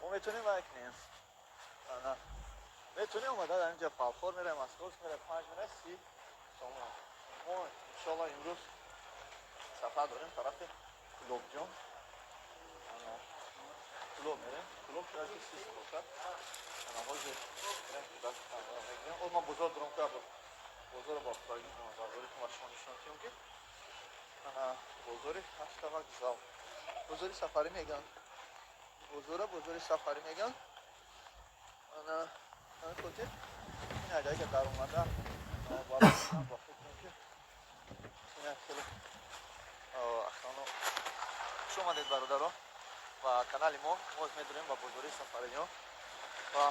Мо метавонем вай кунем. Ана. Метавонем омада дар инҷа Фалхор мераем, Московск мераем, 5 мераем, 30 сомон. Мо иншоалло имрӯз сафар дорем тарафи Кулобҷон. Ана. Кулоб мерем. Кулоб шояд ки 30 бошад. Ана ҳозир мерем кудак мегирем. О, ман бозор дорам ки бозорро бо бозори ва шумо нишон диҳем ки ана бозори ҳашта вокзал. Бозори сафарӣ мегӯянд. Бозора бозори сафарӣ мегӯянд. Ана ҳамин хотир ин агар даромада ба фикрам ки ин хеле охрана. Хуш омадед, бародаро, ба канали мо. Боз медурем ба бозори сафариён ва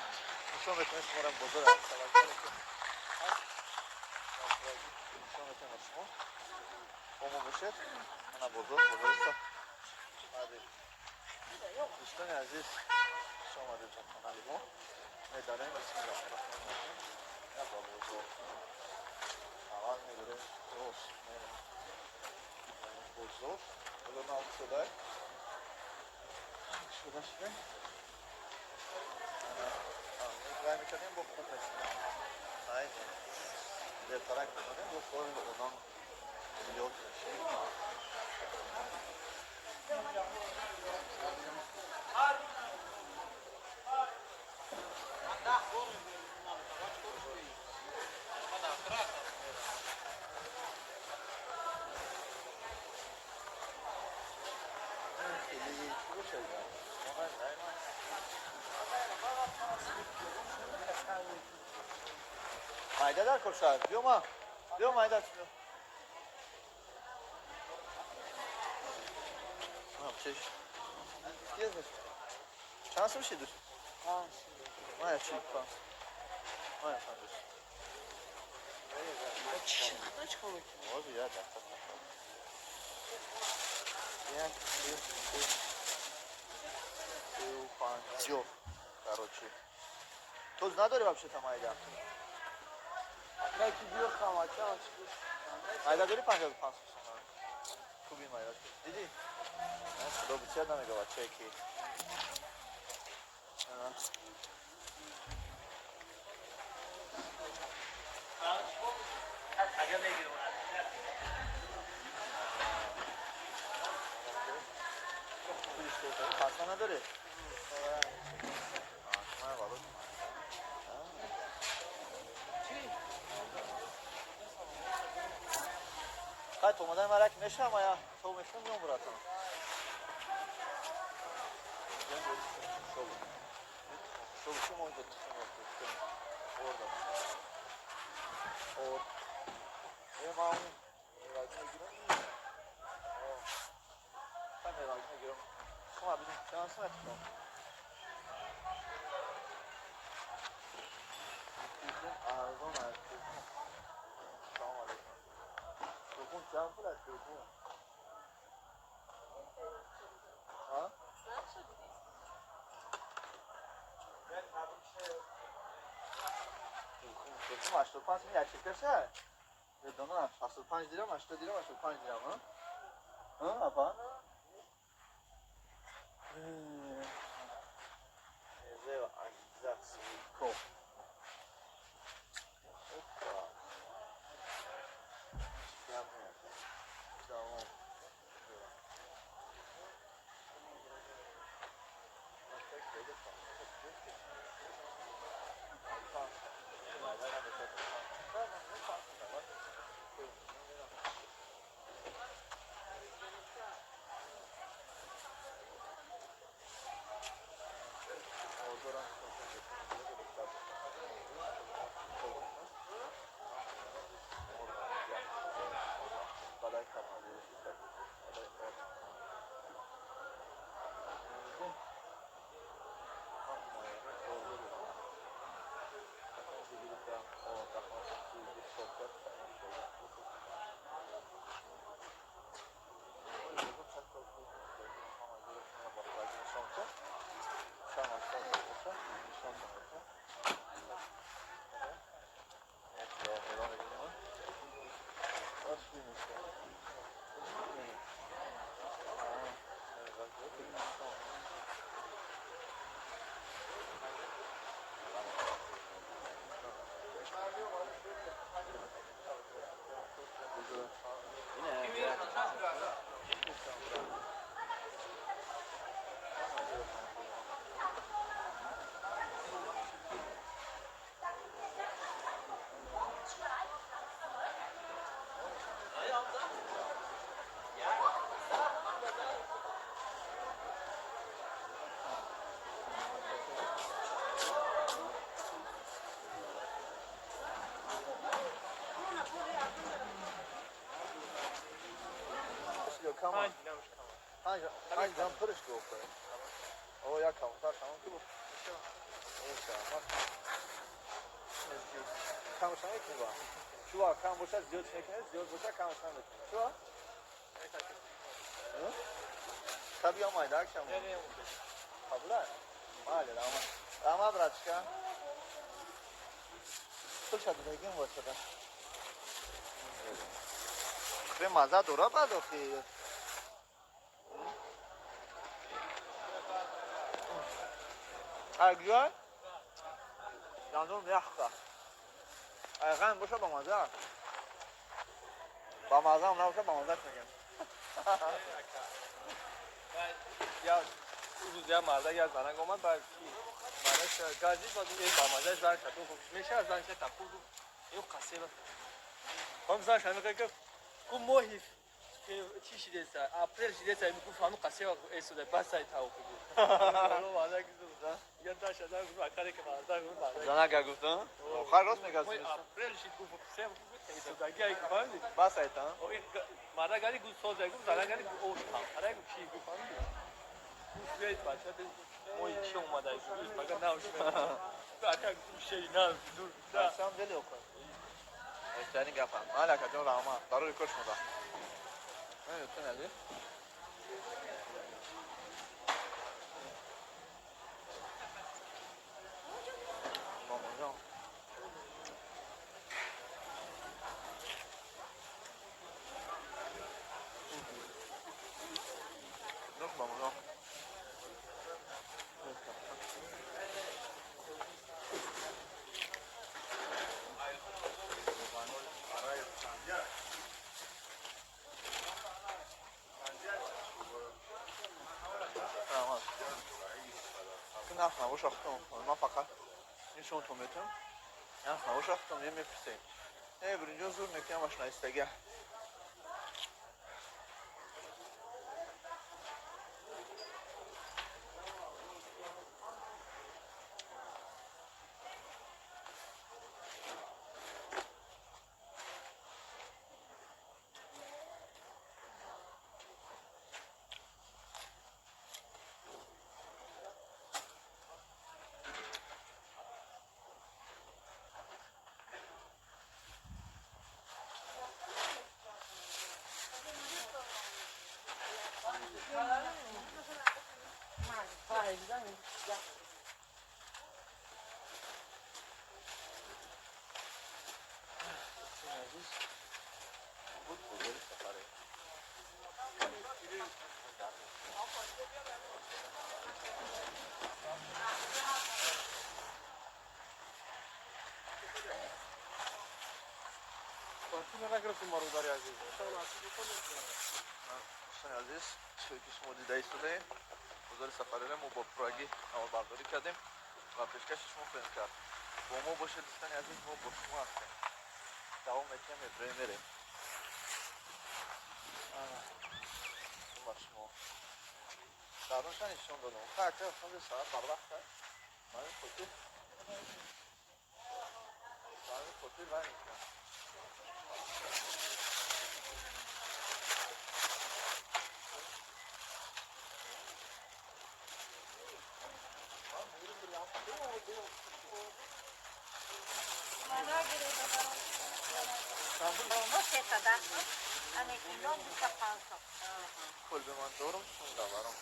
нишон метавонем шуморо бозори ҳашта ки нишон метавонем ба шумо. Бо мо бошед. Ана бозор, бозори сафари. Дӯстони азиз, хуш омадед ба канали мо. Медарем, бисмиллаҳи раҳмони раҳим, ба бозор. Аввал медорем, рост мерем бозор. Бозор нав шуда шуда шуда. Вай мекардем, бо хуб мешудем. Дертарак мемонем, бо кори одам зиёд мешед. Хеле чӣ бошад? Майда дар кор шояд. Биё ма. Биё майда. Биё. Чанд сум шид? Мая чи панҷ. Мая панҷ. Ҳозир як дақиқа. Як, ду, се, сеу панҷоҳ. Короче. Тоз надори вообще-то майда? Майда дори 55 сомон. Хуби майда. Диди? Худо бисёр намега бачае ки. Паса надори? Хай, то омадаи ман як мешавам, я то мехӯрам, меом братан. Шоли шумо инҷо тухм ордам. Ор. Е ман меваги мегирам. Хай, меваги мегирам. Тухм бинем чанд сум тухм? Тухм арзон аст. Салом алейкум. Тухм чанд пул аст тухм? Ҳа? Тухм 85 сум як ширкаша? Медонам, 75 дирам, 80 дирам, 85 дирам, ҳа? Ҳа, апа? Мезева азиза свико. Опа. Давом. кам аст? 5 5 грамм пурш гуфт. О, як камтар тамом ки буд. Камаш намекунӣ ба? Чува кам бошад зиёд мекунед, зиёд бошад камаш намекунед. Чува? Таби омайда акшам. Қабула? Майли, раҳмат. Раҳмат, братчика. Пулша додагим бошада. Хре маза дора баъд охи. Ай гӯя? Гандум яхта. Ай ғам боша ба маза. Ба маза ҳам набоша ба мазаш мегем. Я рӯз я марда я занак омад ба ки мардаш газид ба ба мазаш зан шад меша зан ша тапу ё қасеба ҳам зан ша мега гуфт ку моҳи чӣ шидеса апрел шидеса гуфт ҳану қасеба эсода басай тавқи я даша зан гуфт акаре ки марда гуфт марда Занак гуфт, охар рост мега. Апрел шид гуфт сем эсодаги ай фаҳмиди басай та. Марда гари гуфт соза гуфт занак гари гуфт ош ҳам гуфт чӣ гуфт фаҳмиди гуфт биёед бача моҳи чӣ омада фақат нав ака шери нав зур самом деле охар. Беҳтарин гапам. Майли акаҷон, раҳмат. Барои кор шумо. Дӯстони азиз. Бомоҷон. Нух бомоҷон. Нарх набоша хутум. Ман фақат нишонтон метавам. Нарх набоша хутум мепурсем. Не, биринҷо зур мекунам аш наистага. Буд бозори Сафаре. Дӯстони азиз, чизе ки шумо дида истодаед, бозори Сафареро мо бо пуррагӣ наворбардорӣ кардем ва пешкаши шумо хоҳем кард. Бо мо бошед, дӯстони азиз, мо бо шумо ҳастем. Давом метиҳем, меброем, мерем. Ба шумо дарунша нишон додам. Ха, акай соат барвақт аст. Ба ҳамин хотир вай мекунам. Пул به من дорум, сум даварам.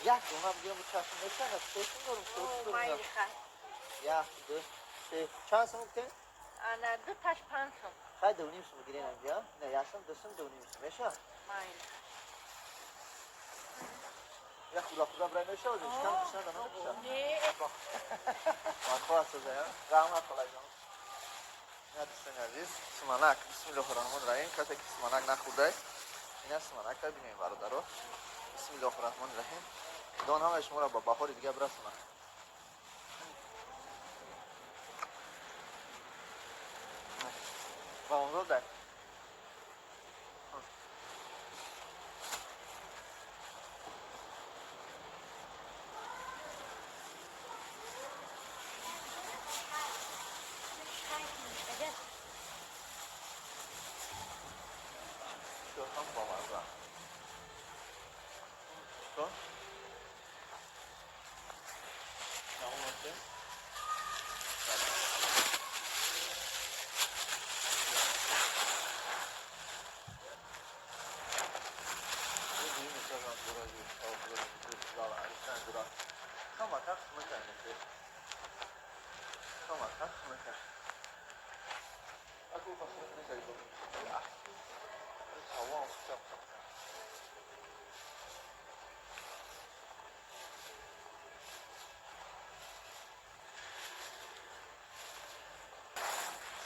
Як дона бигирам, чашм мешана, се сум дорум, се сум дорум. Як, ду, се. Чанд сум гуфтем? Ана ду таш 5 сум. Хай 2.5 сум бигирем инҷа. Не, як сум, ду сум, 2.5 сум меша? Майли. Як худа худа брай меша, ози шикам гушна намеша. Не. Махва созая. Раҳмат холаҷон. На, дӯстони азиз, суманак, бисмиллоҳи раҳмони раҳим. Касе ки суманак нахӯрдай, ина суманакра бинем, бародаро. Бисмиллоҳи раҳмони раҳим. Худованд ҳамаи шуморо ба баҳори дига бирасонад. Ба онро дай.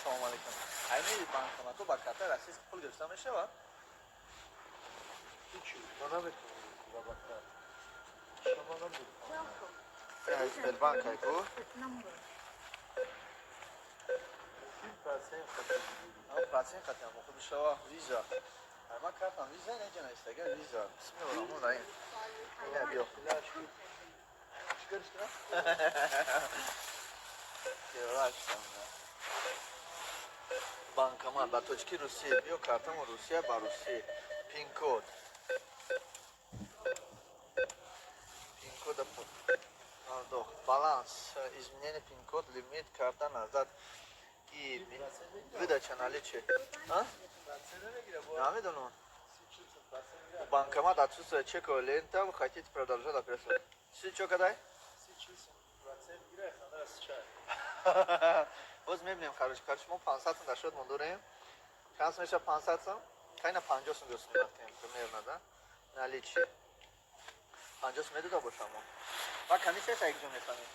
Салом алейкум. Айни банкомату ба карта российский пул гирифта мешавад? Ҳичи, ма наметавонам ба карта. Шумо наметавонам. Сбербанк айку? 30% хати бигирӣ. Процент хати ам худ шава виза. Ма картам виза не ҷана истага виза. Бисмиллоҳир раҳмонир раҳим. Ина биё. Чикор шуда? Банкомат ба точки Русия. Биё картамо Русия ба Русия. Пин-код. Пин-кода пардохт. Баланс. Изменение пин-код, лимит, карта назад. И выдача наличия. А? Намедонам. Банкомат отсутствие чековая лента. Вы хотите продолжать операцию. Си чё кадай? Боз мебинем харош. Короче, мо 500 сум дар шотмон дорем. Чанд сум мешавад 500 сум? Кайна 50 сум гирифтем вақтем примерно, да? Наличие. 50 сум медода бошам мо. Ва комиссияш як ҷо мефаҳмем.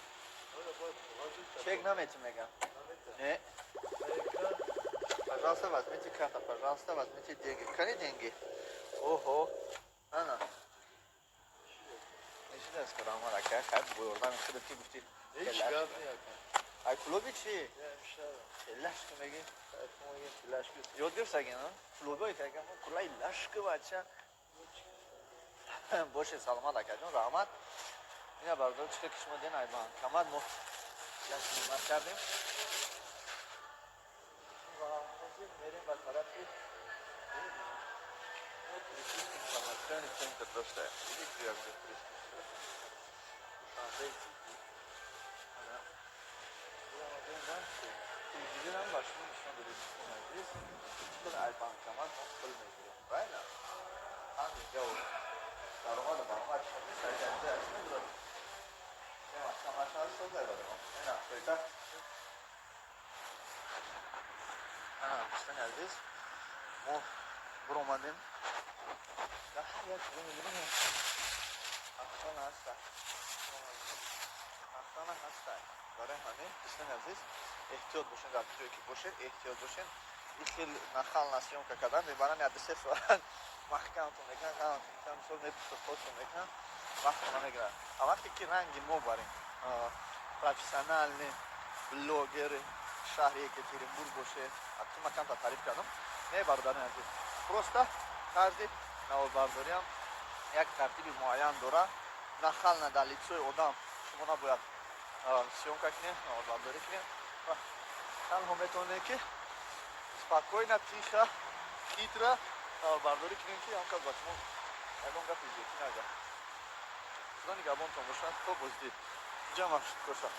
Чек наметим мегам. Не. Пожалуйста, возьмите карту, пожалуйста, возьмите деньги. Кани деньги? Ого. Ана. Нешида скоро омад ака, хай бо ёрдами худат ки гуфти. Ай клуби чи? Лашки меги? Ёд гирифт аген, а? Клубой ка кулай лашки бача. Боше саломат акаҷон, раҳмат. Ина бародар чӣ ки шумо ден ай банкомат мо лашки мат кардем. Ва ҳозир мерем ба тарафи мо туристический информационный центр доштаем. Видите, як туристический. Душанбе Сити. Телевизорам ба шумо нишон додем, дӯстони азиз. Чӣ ай банкомат мо пул мегирем, правильно? Ҳам инҷа даромаду баромад медорад. Дӯстони азиз, мо биромадем. Дар ҳар як ҷо мебинем охрана ҳаста. Охрана ҳаста. Барои ҳамин, дӯстони азиз, эҳтиёт бошед, дар ҷое ки бошед, эҳтиёт бошед. Ин хел нахал съёмка кардан мебаранд, як ду-се соат маҳкамтон мекунанд, ғамтон мекунанд, мисол мепурсад, мекунанд, вақтро намегиранд. А вақте ки ранги мо барем, профессиональный блогери шаҳри Екатеринбург боше, ма камтар таъриф кардам. Не, бародарони азиз, просто тарзи наворбардориам як тартиби муайян дорад. Нахально дар лицои одам шумо набояд съёмка кунед, наворбардорӣ кунед. Танҳо метавонед ки спокойно, тихо, хитро наворбардорӣ кунем, ки он кас ба шумо ягон гапи зиёдтӣ нагӯяд. Худо нигаҳбонтон бошад. То боздид. Инҷа маршруткоша.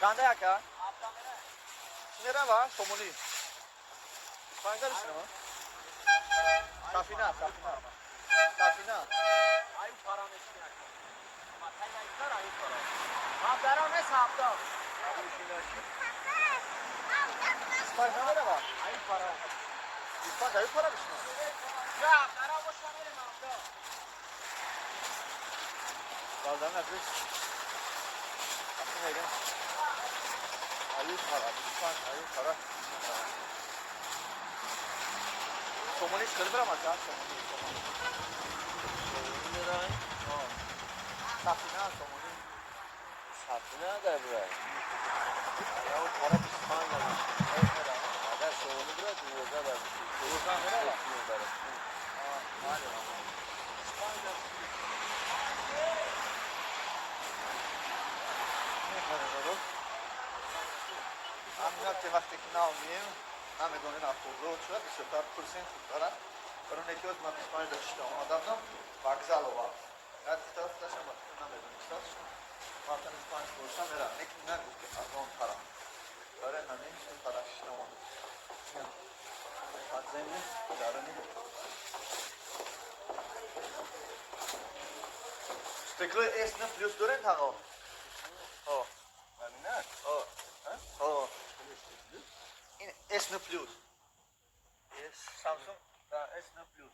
Чанда яка? Чӣ мерава? Сомонӣ. Панҷа бишинам? Сафина, сафина. Сафина. Аю пара мешини ака. Матай найкар аю пара. Ҳабдара нест ҳабда. Панҷа мерава? Аю пара. 25 аю пара бишинам? Я ҳабдара боша мерем ҳабда. Бародарони азиз, вақте мерем аю пара, 25 аю пара. Сомонӣ чӣ қадар бирам ака? Сомонӣ, сомонӣ. Сомонӣ мерай? Сафина, сомонӣ. Сафина дар бирай. Аю пара 25 дар. Агар сомонӣ бирад, 12 дар. 12 мерава? 12. Бале. 25 дар. Мехарем. Ҳамин вақте ки нав мием, намедонем автобусҳо чиа, бисёртар пурсем хубтара. Барои неки ҳоз ман 25 да шита омада будам, вокзал овард. Як гуфта ба фикр намедонистам. Ман 25 боша мерам, лекин нагуфт ки аз он тараф. Барои ҳамин ин тараф шита омадам. Подземный, даруни. Стеклои S на плюс дорем таго? О. Мамина? О. О. Ин S на плюс. S Samsung да S на плюс.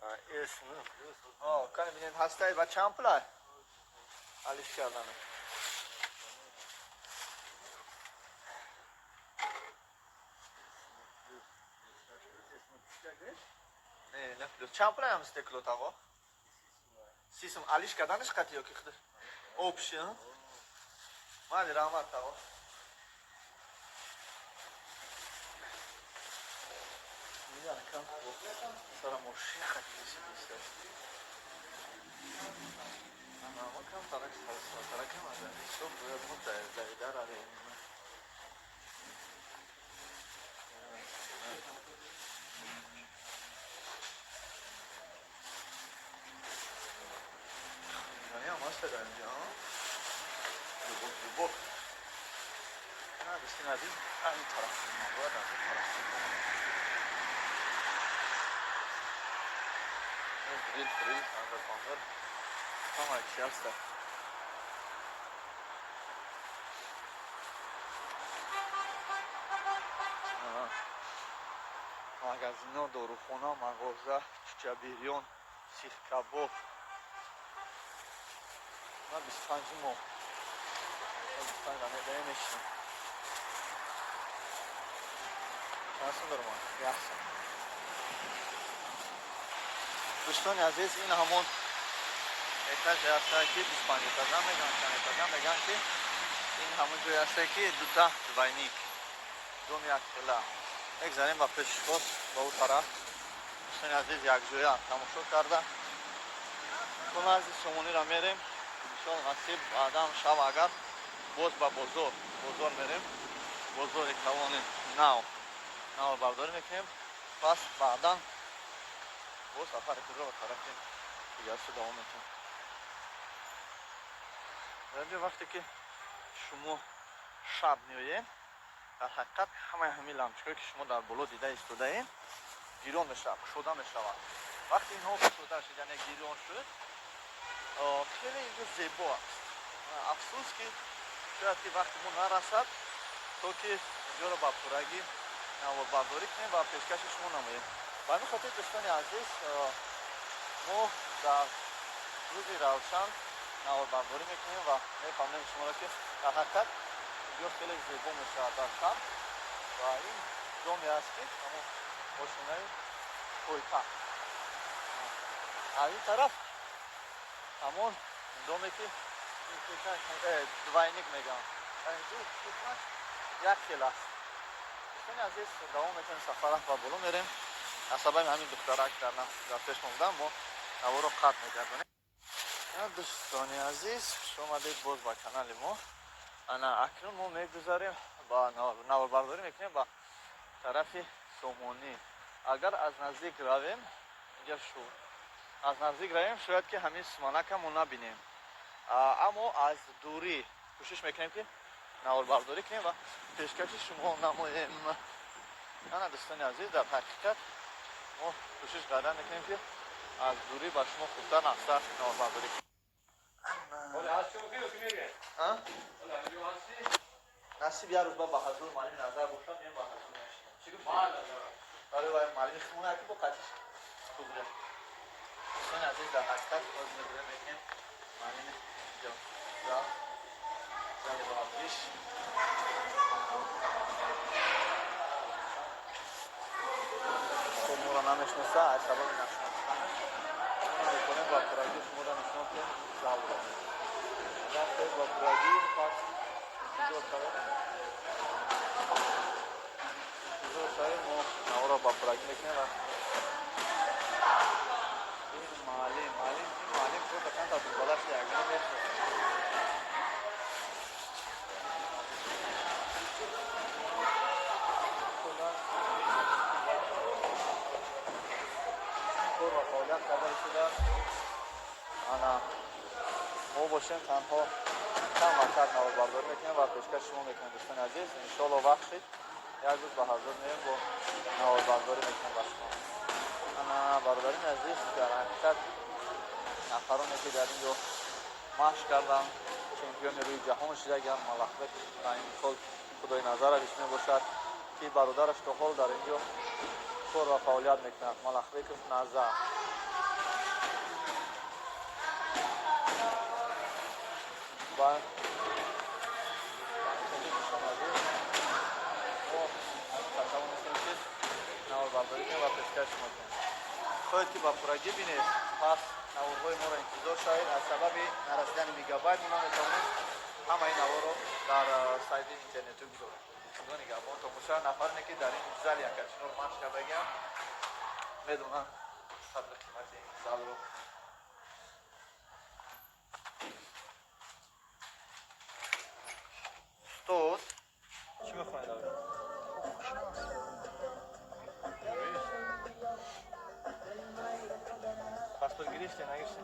А, S на плюс. О, кани бинед ҳастай ва чанд пулай? Алиш кардане. Не, на плюс. Чанд пулай ҳам стекло таго? Сисум алиш карданаш қати ё ки худаш? Общий, а? Майли, раҳмат таго. Миданакам сара мошин қати бисида. Ана, ма кам тарак таракам аз ҳисоб бояд мо давида равем. Ҳам ҳаста дар инҷа, Любок, любок. На, дӯстони азиз, аз ин тараф бояд аз ин тараф. Грил, фрил, андер пандер. Ҳама чи ҳаста. Магазино, дорухона, мағоза, чучабирён, сихкабоб. Ма 25 моҳ. 25 намедаем мешинем. Чанд сум дорам? Як сум. Дӯстони азиз, ин ҳамон этаже ҳаста ки 25 этажа мегӯянд, чанд этажа мегӯянд ки ин ҳамон ҷое ҳаста ки дута двойник. Дом як хела. Мегзарем ба пеши худ ба ӯ тараф. Дӯстони азиз, якҷоя тамошо карда. То назди Сомониро мерем. Иншоалло насиб баъдан шаб агар боз ба бозор мерем. Бозори калони нав. Нав бардорӣ мекунем. Пас баъдан боз сафари худро ба тарафи дигарсу давом метиҳем. Дар инҷо вақте ки шумо шаб меоед, дар ҳақиқат ҳамаи ҳамин лампочкое ки шумо дар боло дида истодаед, гирон мешавад, кушода мешавад. Вақте инҳо кушода шуд, яъне гирон шуд, хеле инҷо зебо аст. Афсӯс ки шояд ки вақти мо нарасад, то ки инҷоро ба пуррагӣ наворбардорӣ кунем ва пешкаши шумо намоем. Ба ҳамин хотир дӯстони азиз, мо дар рӯзи равшан наворбардорӣ мекунем ва мефаҳмем шуморо ки дар ҳақиқат инҷо хеле зебо мешавад дар шаб ва ин доме аст ки ҳамон ошонаи пойтахт. Аз ин тараф ҳамон доме ки двойник мегӯянд. Дар инҷо худаш як хел аст. Дӯстони азиз, давом метавонем сафара ба боло мерем. Аз сабаби ҳамин духтарак дар пеш мондан мо наворо қатъ мегардонем. Дӯстони азиз, хуш омадед боз ба канали мо. Ана акнун мо мегузарем ба наворбардорӣ мекунем ба тарафи Сомонӣ. Агар аз наздик равем, инҷа шу аз наздик равем, шояд ки ҳамин суманака мо набинем. Аммо аз дурӣ кӯшиш мекунем ки наворбардорӣ кунем ва пешкаши шумо намоем. Ана дӯстони азиз, дар ҳақиқат мо кӯшиш карда мекунем ки аз дурӣ ба шумо хубтар нақша наворбардорӣ кунем. Насиб як рӯз ба ҳазур муаллими назар бошам, меям ба ҳазур мешинам. Чӣ гуфтӣ? Барои вай муаллими химона ки бо қатиш туғри. Дӯстони азиз, дар ҳақиқат боз мегӯем мекунем муаллими инҷо зал, зали варзиш. Хуб моро намешноса, аз сабаби нашинохтанаш мекунем ба пуррагӣ шуморо нишон диҳем залро. Рафтем ба пуррагӣ, пас интизор шавед. Интизор шавед, мо наворо ба пуррагӣ мекунем ва ин муаллим, муаллим, ин муаллим просто чанд та дубалаш ягона мешиносад. Кор ва фаъолият карда истодааст. Ана мо бошем танҳо чанд вақтак наворбардорӣ мекунем ва пешкаши шумо мекунем дӯстони азиз. Иншоалло вақт шид як рӯз ба ҳазур меоем бо наворбардорӣ мекунем ба шумо. Азиз, дар ҳақиқат нафароне, ки дар ин ҷо машқ карданд, чемпиони рӯи ҷаҳон шудагианд. Малахбек ба ин мисол Худойназарович мебошад, ки бародараш то ҳол дар ин ҷо кор ва фаъолият мекунад. Малахбеков Назар. Ва дӯстони азиз, мо тавонистем, ки наворбардорӣ кунем ва пешкаш шумо кунем. Хоҳед, ки ба пуррагӣ бинед, пас наворҳои моро интизор шавед. Аз сабаби нарасидани мегабайт мо наметавонем ҳамаи наворро дар сайти интернетӣ гузорем. Худо нигаҳбонтон бошад. Нафароне, ки дар ин зали Якачинор машқ кардагиам, медонанд қадри қимати ин залро. Устод, чӣ мехоҳед? Ҳуқуқшинос. Юрист. Паспорт гирифте, нагирифте?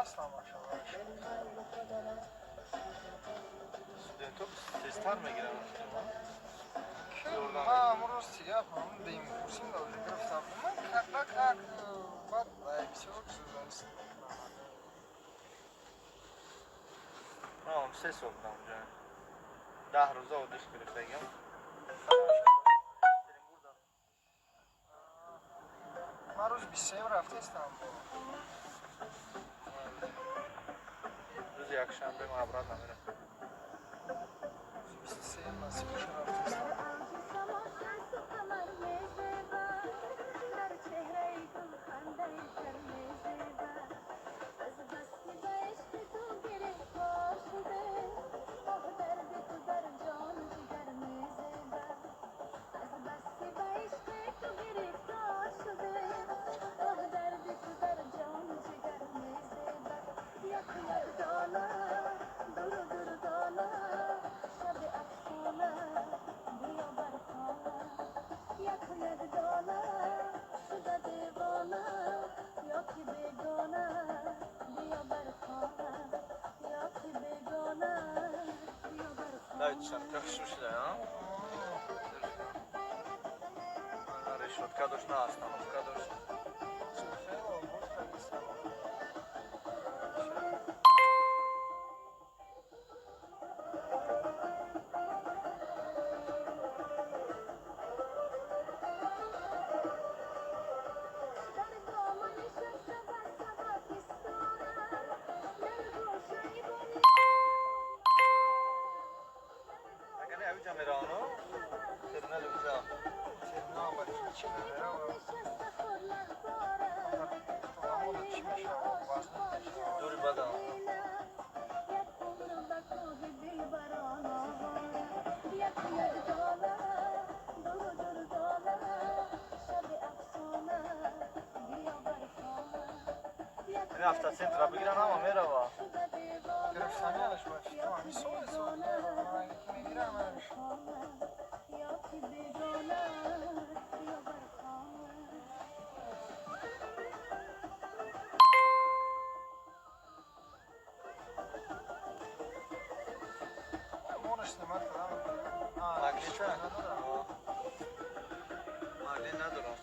Аслан, машалло. Студентҳо тезтар мегиранд. Ман ҳамон рӯз тига ҳамон дуюм курсим да уже гирифтам. Ман как как баъд бисёр чиз зависит мекунам. Ман 3 сол будам унҷа. 10 рӯза отдых гирифтагиам. Ман рӯзи 23-м рафтаистам. Рӯзи якшанбе ман обратно мерам. Рӯзи 23-м насиб боша, рафтаистам. Қамар мезеба, дар чеҳраи гулхандаи тар мезеба. Аз баски ба ишқи ту гирифтор шуда, оҳ, дарди ту дар ҷону ҷигар мезеба. Аз баски ба ишқи ту гирифтор шуда, оҳ, дарди ту дар ҷону ҷигар мезеба. Як як дона, дуру дур дона, шаби афсона, биё бар хона. Як як дона, шуда девона, ё ки бегона, биё бар хона, ё ки бегона, биё бар Дай хона. чанд хушу шуда, а? На решётка дошт, на остановка дошт. Хеле обод кардистам. Дар домани шашаба саба истора, дар гӯшаи бони. Агар не, авиҷа меравану? Терминали уҷа. Терминал ба чӣ намерам. Автомобил чӣ мешавад? Вазн мешавад. Дури бадан. Як умр ба кӯҳи дилбарон овора, як як дона, дуру дур дона, шаби афсона, биё бар хона. Як Ин автоцентра бигиран, ҳама мерава. шуда девона, Гирифтаниаш ба фикрам ҳамин сол аст. Ман ки мегирамаш. ё ки бегона, биё бар хона. Монаш снимать кардам. Магнита? Надорам. Магнит надорам.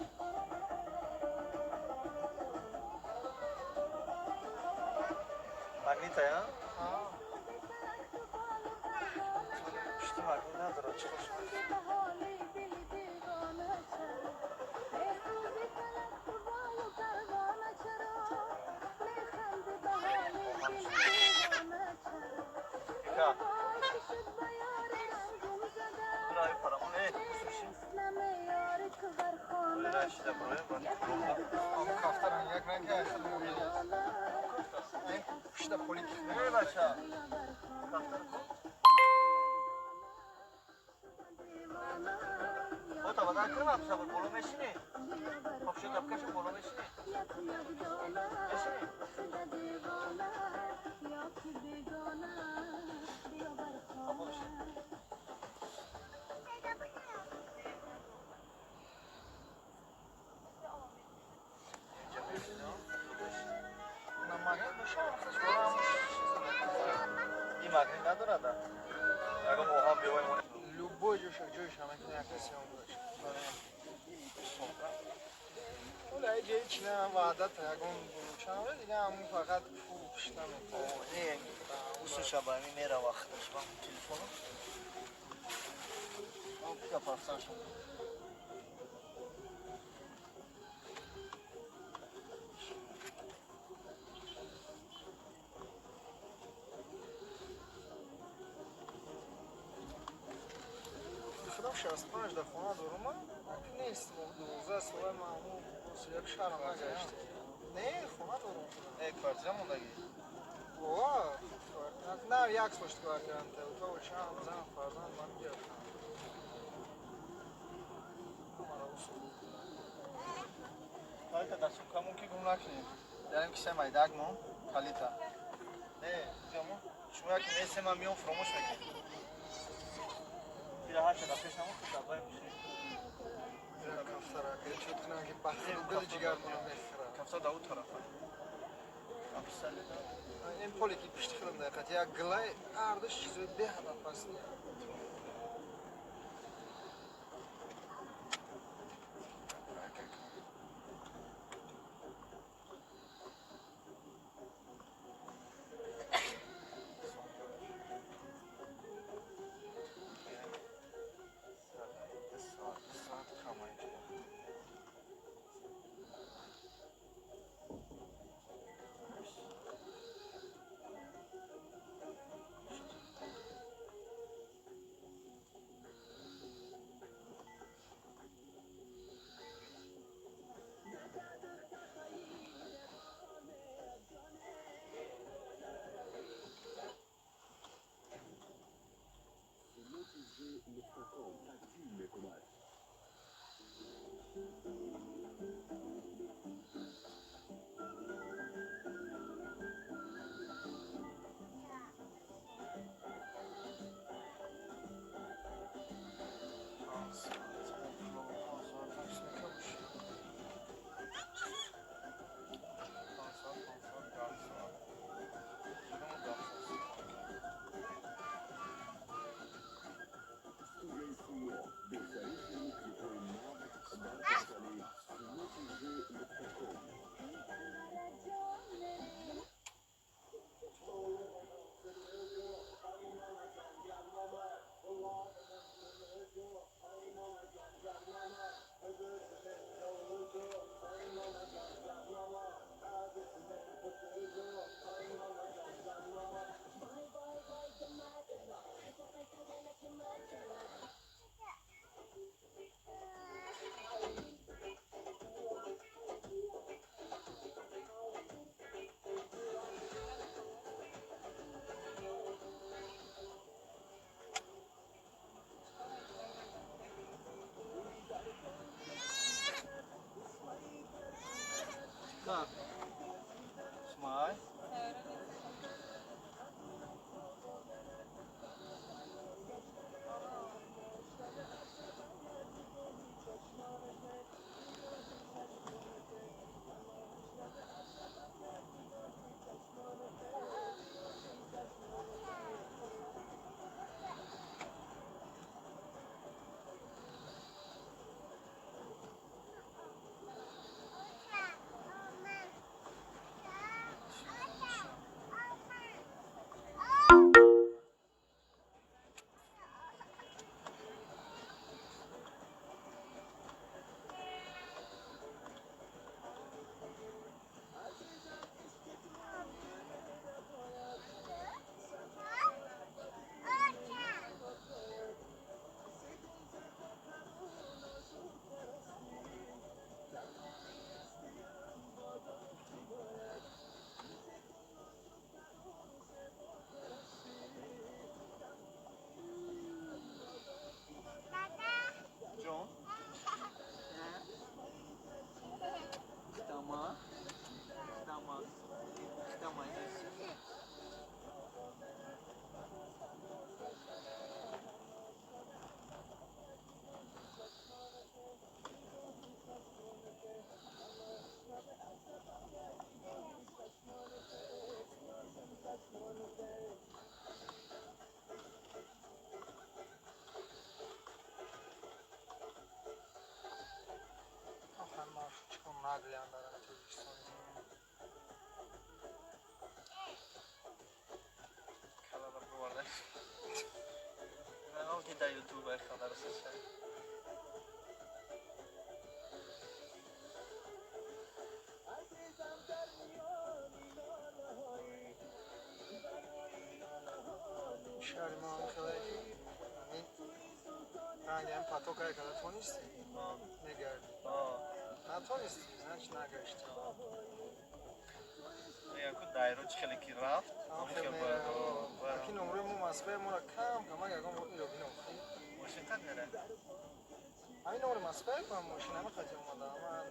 Магнита, я? Пушти магнит надорам, чӣ хуш. به حال دل دیوانه چرا، بسوزی فلک تو بال و پروانه چرا، میخندی به حال دل دیوانه چرا؟ Ика. وای که شد به یار من گم زده، Дураи парамон, э, суши. مثل یار تو بر خانه. Дураи шида бароем, баъд یک фурӯхта. یک دانه، Ҳамон кафтарам як ранги хеле мобил. دانه. Ин пушта полик. Э, бача. بیا بر خانه. Кафтар ку? دیوانه. Ота бадан кунам, сабр боло мешинӣ? بیا بر Хоб шуд, кашу боло мешинӣ? یک یک دانه، Мешинӣ? شده دیوانه، یا که بیگانه، بیا بر Хоб خانه. бишин. Инҷа мешинӣ, На магнит боша, худаш барам чиза мекунад. Ин магнит надорад, а? Ягон оҳан биёвай монем. Любой ҷоша ҷойша мекунад, яке сиём боша. Ола. Ай чина ваъда ягон чанд дига ҳамун фақат пул пушта метавонад. Не, усуша ба ҳамин мерава худаш ба телефону. Пафтан шуд. Худам 65 да хона дорум, нест, 12 сола маъмул як шаҳр нагашт. Не, хона дорум. Э, квартира мондагӣ? Ва, на, як сол шуд квартира, то чанд зан, фарзанд ман гирифтам. Калита дар сумкамон ки гум накунем. Дарем кисаи майдаак мон, калита. Не, ҷамо, шумо яке нестем, ман миём фуромӯш мекунем. Тира ҳарча дар пеш намон, дар бай мешинем. Кафтара, чот кунам ки бахти дили ҷигар мона мехӯрад. Кафта дар он тарафа. Написали, да? Ин поле ки пишти худам дақиқат як гилай ҳардуш чизои беҳад опасный. Так. Смай. Наглиян дар Тоҷикистон. Калала боварда. Ман ки дар Ютуб ай хабар саша. Шаҳри мо ҳам хеле ранги ҳам потокае када тонисти мегардӣ. Натонисти, значит нагашти. Яку дайро чӣ хеле ки рафт, аки номрои мо Москваи моро кам камак ягон бор иро бинохтӣ. Мошин так мера? Ҳамин номри Москвае ку мошин ҳама қати омада. Ман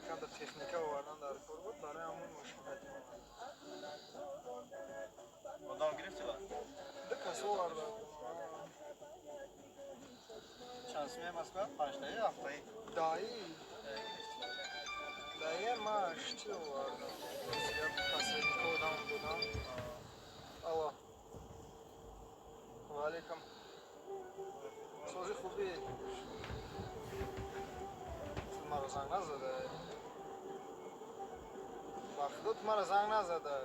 камда техника овардан дар кор буд, барои ҳамон мошин қати омада. Одам гирифти ба? Ду кас оварда. Чанд сумия Москва? Панҷтаи, ҳафтаи? Даи. Даи ма шти овардам. Посредника одам додам. Алло. Ва алейкум. Сози хуби. Ту маро занг назада. Ба худо ту маро занг назада.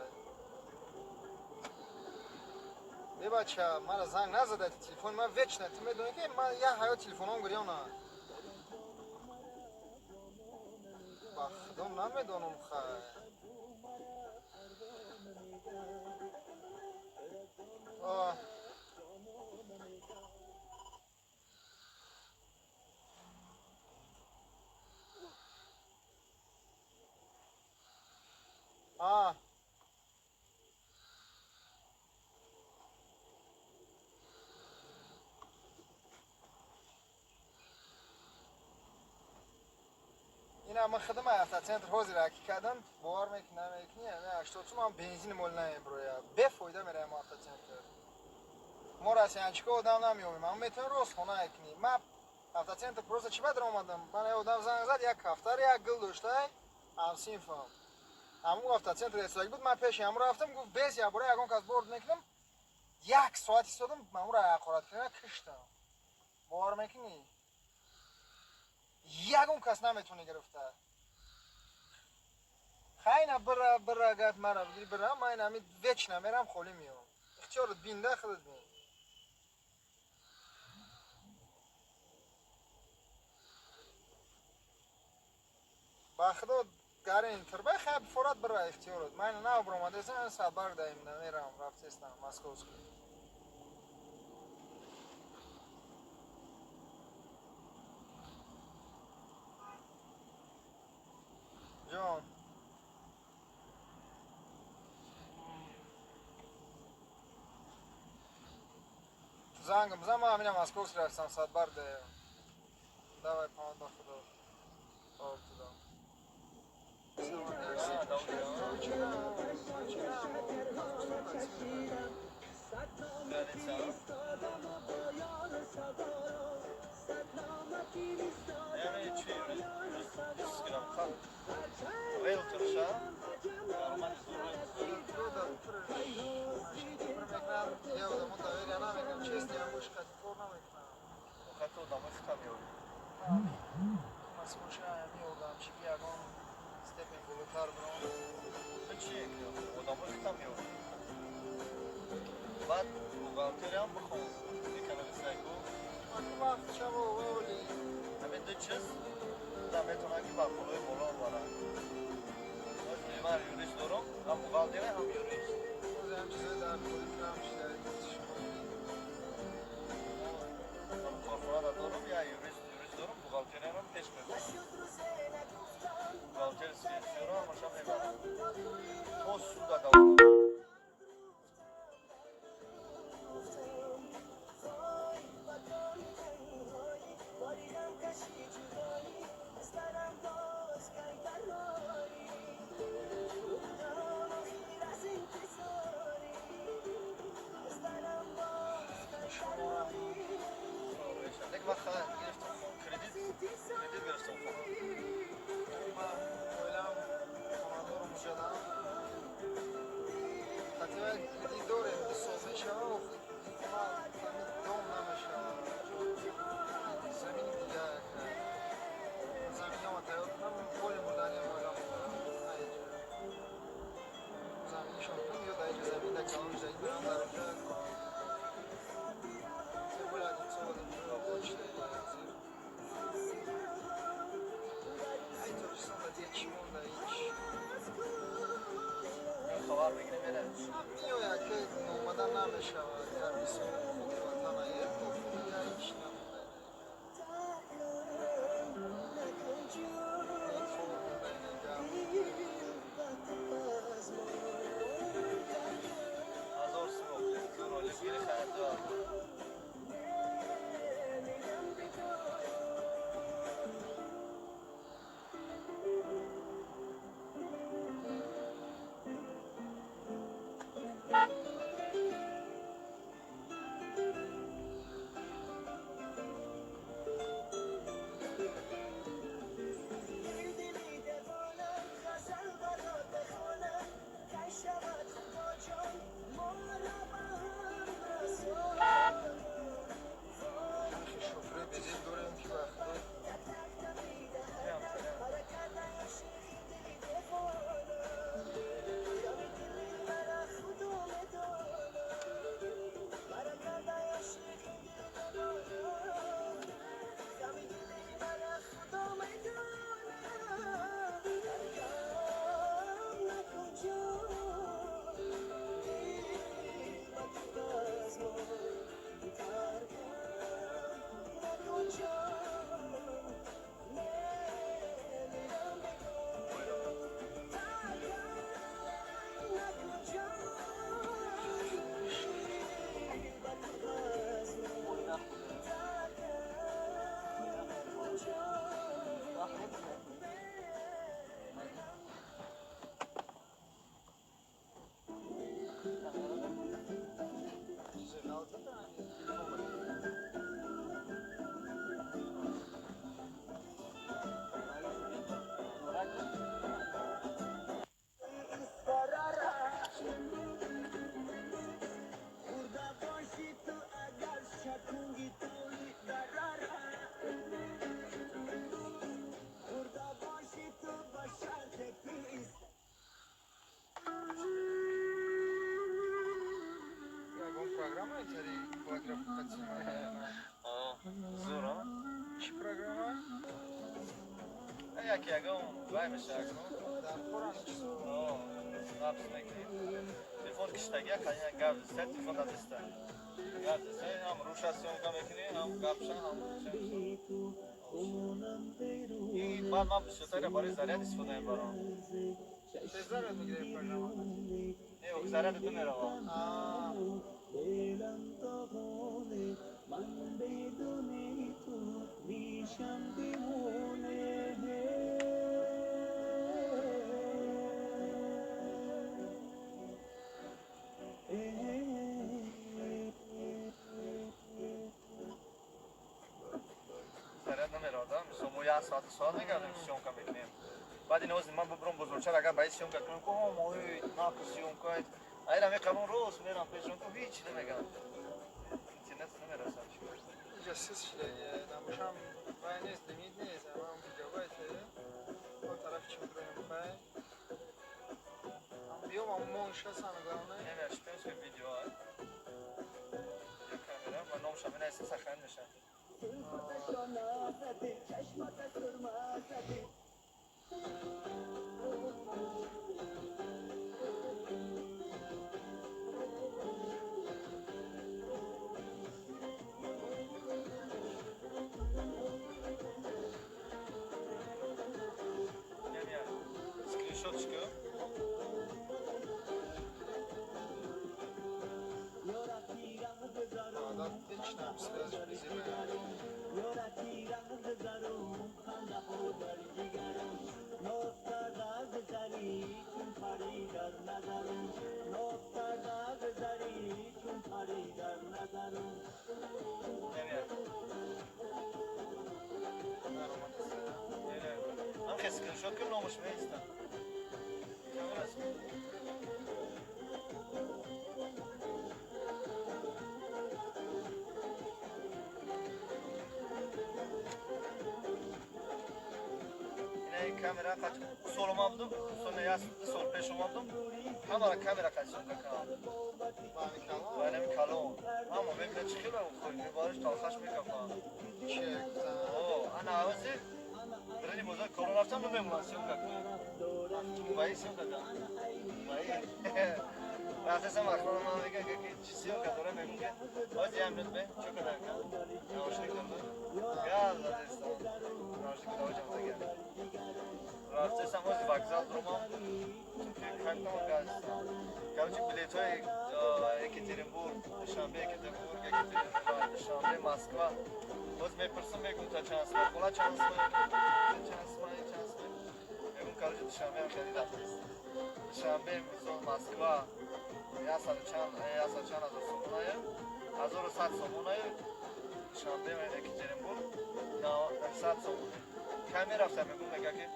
Бебача, мара занг назада, телефони ман вечно. Ту медонӣ ки ман як ҳаёт телефонам гирёна. Ба худо намедонам хай. А. Ина ман худам автоцентр ҳозир аки кардам, бовар мекунӣ намекунӣ, ами 80 сум ҳам бензин мол намеброя. Бефоида мераем автоцентр. Мо россиянчико одам намеёбем, ама метавонем рост хона кунӣ. Ман автоцентр просто чӣ бадар омадам? Ман одам занг зад, як ҳафтар як гул доштай, ҳамсинфам. Ҳамун автоцентр эстодагӣ буд, ман пеши ҳамун рафтам, гуфт бес як бора ягон кас борд мекунам. Як соат истодам, ҳамунро ҳақорат кардам, киштам. Бовар мекунӣ? Ягон кас наметавонӣ гирифта. Хайна бира бира гап мара бигири бира, ман ами вечно мерам холӣ меём. Ихтиёрат бинда худат бин. Ба худо гарин турбай хай форат бира ихтиёрат. Ман нав баромадесам, садбарг даим намерам, рафтестам Московский. Ҷон. Зангам бизан, ман ҳамина Московский рафтам, садбарг даем. Давай, паноҳ ба худо. Хоб тудам. Баъд бухгалтериям бихон, экономистайку. Ҳамин ду чиз да метавонад ки ба пулҳои боло барад. Ман юрист дорам, ҳам бухгалтер, ҳам юрист. Ҳам корхонада дорам, я юрист, юрист дорам, бухгалтериям пеш мебарам. Бухгалтер сиёро ҳамаша мебарам. То суда давом. Меояд, ки омада намешавад. Бисёр ватана ҳеч намонда. 1000 сум зур олӣ гири харид 2000. Шофёри безеб дорем, ки ба худо. Чизе ғалат задам? Ягон программа итари блокировка. Зур, а? Чӣ программа? Яке ягон вай мешавад. Дар корам чизо. Запись мекунӣ. Телефон киштагия қайна гап зиста, телефон дастиста. Гап зиста, ҳам руша съёмка мекунӣ, ҳам гапша, ҳам. И баъд ман бисёртаре барои заряд истифода мебарам. Тез заряд мегирад программа? Не, заряд ду мерава. А, Заряд намеравад, мисол мо як соат соат мегардем, съёмка мекунем. Баъд ин ози ман бубурам бозорчара, агар ба ин съёмка кунам, ку мои наку съёмка. Айра меқабам, рост мерам пешон, ку ҳеч намегам. Интернет намерасад. Инҷа сис шуда, намошам вай нест, лимит нест, ҳамам гигабайт. Он тараф чӣ медроем хай? Ам биём, ам мон шасам главное. Намея шпемски видео. Я камера, ва номша менависам, сохранить мешавад. Намея скриншотчика. Одат ҳеч связь безеб. Намея. Наромад аст. Ман хе скриншот кунам, номаш меистам. Камера. Ина камера қач сол омадум, сол не, 2 сол пеш омадум. Ҳамара камера қач съёмка кардам. Бани калон. Ва инами калон. Ҳама мебинад, чӣ хела хои мебариш, талхаш мекафад. Чек. О, ана авази Драни бозор коро рафтам, намемонам съёмка кунам. Ваи съёмка кунам. Ваи. Рафтасам охрана ман мега ки чӣ съёмка дора, мегум ки ҳози як минут бе, чё кадан кан? Наушник дорда. Газ задестам. Наушник даоҷам зага. Рафтасам ҳози вокзал дурмам. Картама газ. Короче, билетҳои Екатеринбург, Душанбе, Екатеринбург, Екатеринбург, Душанбе, Москва. Боз мепурсам, мегум та чанд сумай, хола чанд сумай, чанд сумай, чанд сумай. Мегум, короче, Душанбе ҳам хеле рафтест. Душанбе, мисол, Москва, яксаду чанд, яксаду чанд ҳазор сомонае, 1100 сомонае, Душанбе, Екатеринбург, 900 сомоне. Кай мерафтам, мегум, мега ки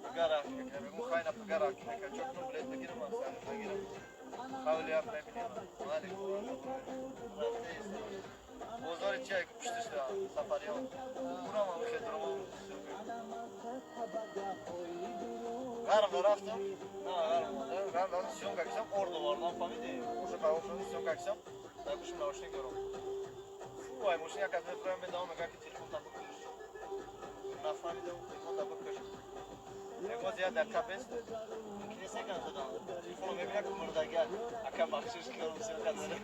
пага рафт, мегум, хай на пага рафт, мега чо кунам, билет бигирам, нагирам. Хавлиям мебинем. Мали, рафтест. Бозори чи ки пуштиш да сафариён. Унам ҳам хел дурмам. Ғарм рафтам. На, ғарм омада. Ғарм рафтам, съёмка кисам, орд овардам, фаҳмидӣ? Уша парвоз съёмка кисам, дар гӯшим наушник дорам. Фу, ай мошин як аз мефурам, медавам, мега ки телефон та бикуш. Нафаҳмидам, телефон та бикуш. Мегӯяд як дақиқа бест. Мумкин нест якам задам. Телефонро мебинам ки мурдагиак. Ака бахшиш кардам, съёмка дорам.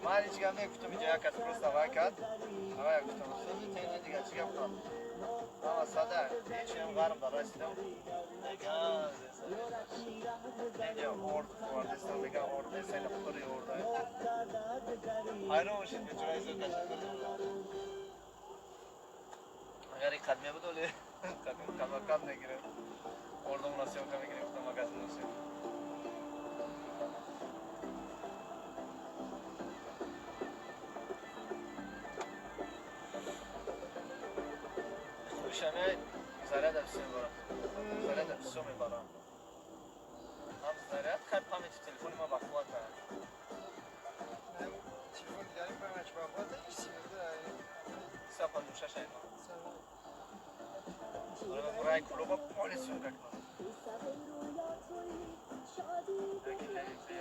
Ман ҳеҷ гап нагуфтам, инҷо як кас просто вай кард. Авай гуфтам, сӯзи тени дигар чӣ гап кунам? Ама сада, ҳеҷ ҳам ғарм дар расидам. Инҷа орд овардестам, мегам орд нест, ина пури орда. Ҳайрон шид, бечора съёмка шуд. Агар ин қад мебуд, оле қадма қад мегирем. Ордамона съёмка мегирем, гуфтам магазин съёмка. Хубишаме заряда бисёр мебарам. Заряда бисёр мебарам. Ҳам заряд, хай памяти телефони ма бақувват дорад. Телефон дигари память бақувват исимда. 356 айма. Рай клуба поле съёмка кунам. Яки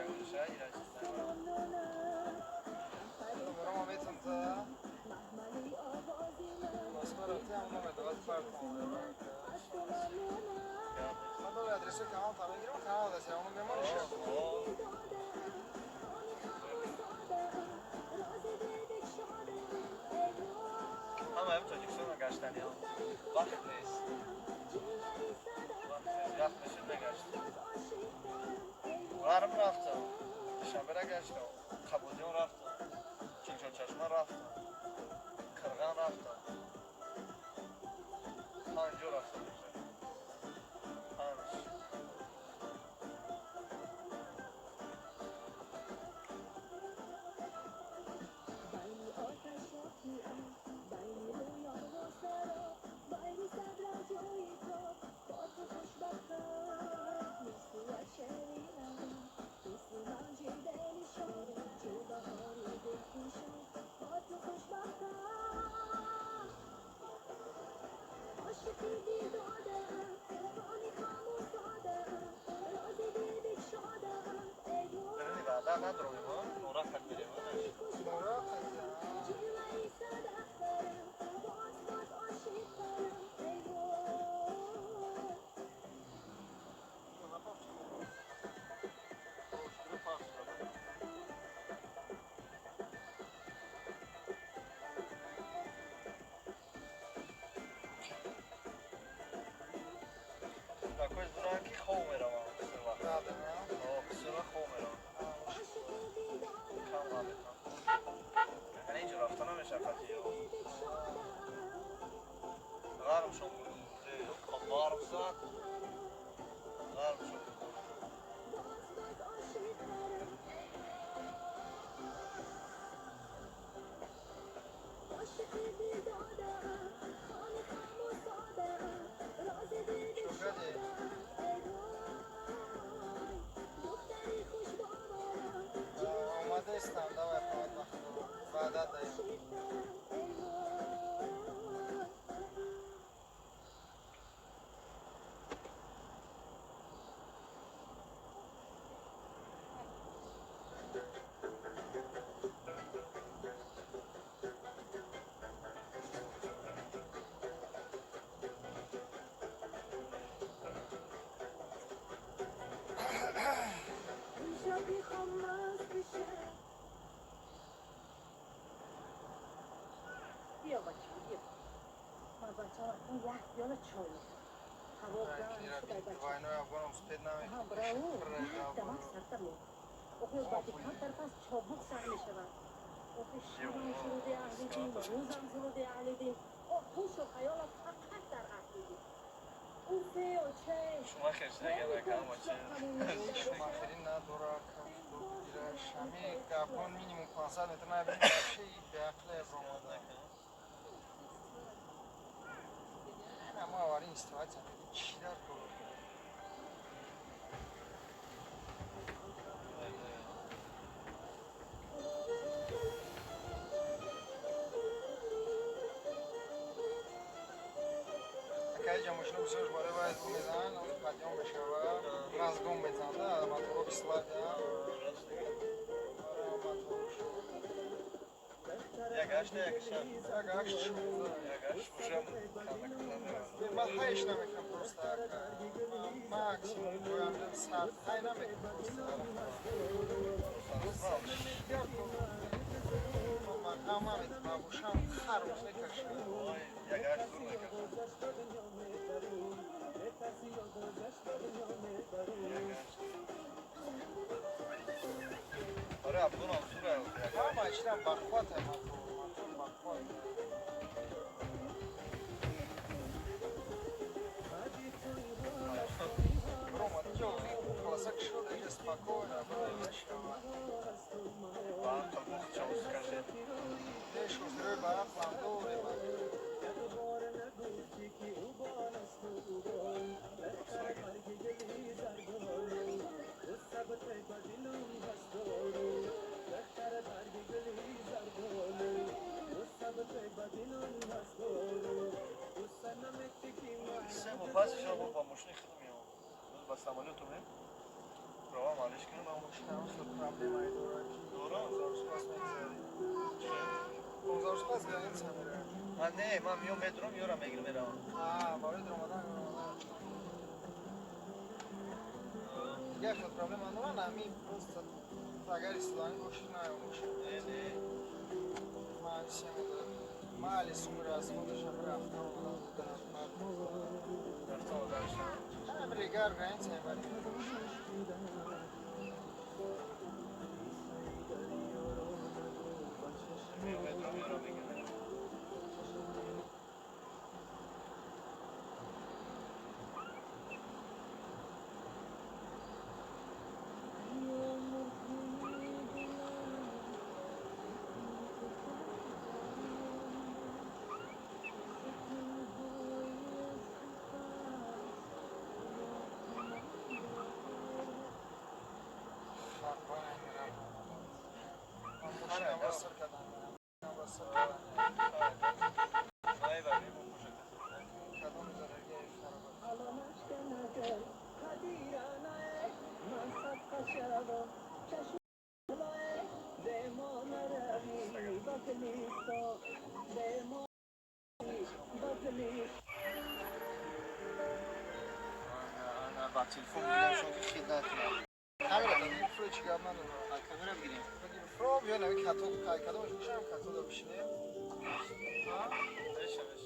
ягонша ира чиз. Номерама метон та. Москва рафти, ҳам номер дават фарқ кунам. Ман дори адресо канал та мегирам, канал даст, ҳамон мемониш. Ҳама ҳам Тоҷикистонро гаштаниам. Вақт нест. Вақт нест. Вақт мешуд мегашт. Ғарб рафтам. Душанбера гаштам. Қабудиён рафтам. Чилчорчашма рафтам. Қирған рафтам. Панҷ ҷо рафтам. Панҷ. Дарини ваъда надорем, нора хат мерем. Нора хат. Такой зуран ки хов меравам бисёр вақт. Бисёр вақт хов меравам. Кам вақт метавонам. Яъне инҷо рафта намешавад хати. Ғарм шом барф зад. Ғарм шом. Омадаистам, давай фақат вақт ваъда даем. Як пиёла чой. Ҳаво гарм шуд, ай бача. Войной Афғоном успеть Ҳа, браво, як дамак сарта мон. Охир баъди камтар пас чобуқ сар мешавад. Охир шабам суруди аҳли дин, рӯзам суруди аҳли дин. О, ҳушу хаёлам фақат дар аҳли дин. Уфе, оче. Шумахер шидаган акам оче. Шумахери надора, кафту шами гапон минимум 500 метр набини, вообще беақле бромада. Ама аварийная ситуация, чӣ дар кор? Акай ҷа мошина бисёрш барои вай мезананд, подъём мешава, разгон мезананд, моторо Славия. Як ҳашта, як шаб. Як ҳашт 16. Як ҳашт уже канда. Ман ҳайш намекунам просто, ака. Максимум гоям сад ҳай намекунам просто. Ман намекунам, бошам хар мекашам. Як ҳашт зур мекашам. Як ҳашт. Оре, Абдулам зур. Ҳама чизам бахват мотор, мотор бахват. Рома, ҷо колоса кушода, иҷа спокойно, мешава. Ба табух чаус кашед. Не, шофёри ба ақлам доре. 3 моҳ пас иншоалло бо мошини худам меом. Ба самолёт омем. Права малиш кунам. Мошина хел проблемае дорад ки Дорам? 15 рӯз пас мегзарӣ. 15 рӯз пас граница меравӣ. Ман не, ман меом, медурам, ёра мегирам, меравам. А, барои даромадан омадан. Дигар хел проблема надоранд, ами просто агар истилоҳӣ боши, наём боши. Не, не. Ман семода мали сумри аз худашам рафта омадан дар Рафта омаданаш. Ҳам регар граница мебарӣ. Меом, медурам, ёра мегирам. Харбай меравам. Мошинамро сир кардан меравам. Мошинамро сир кардан. Ай, бари бо пушак. Кадом зарарияи хароба. Ба телефон бигирам, шон ки хид накунам. Камера дадим, фро чӣ гап надорам. Камера бигирем. Бигир фро, ё нави катод, кай кадомаш бошам, катода бишинем. Меша, меша.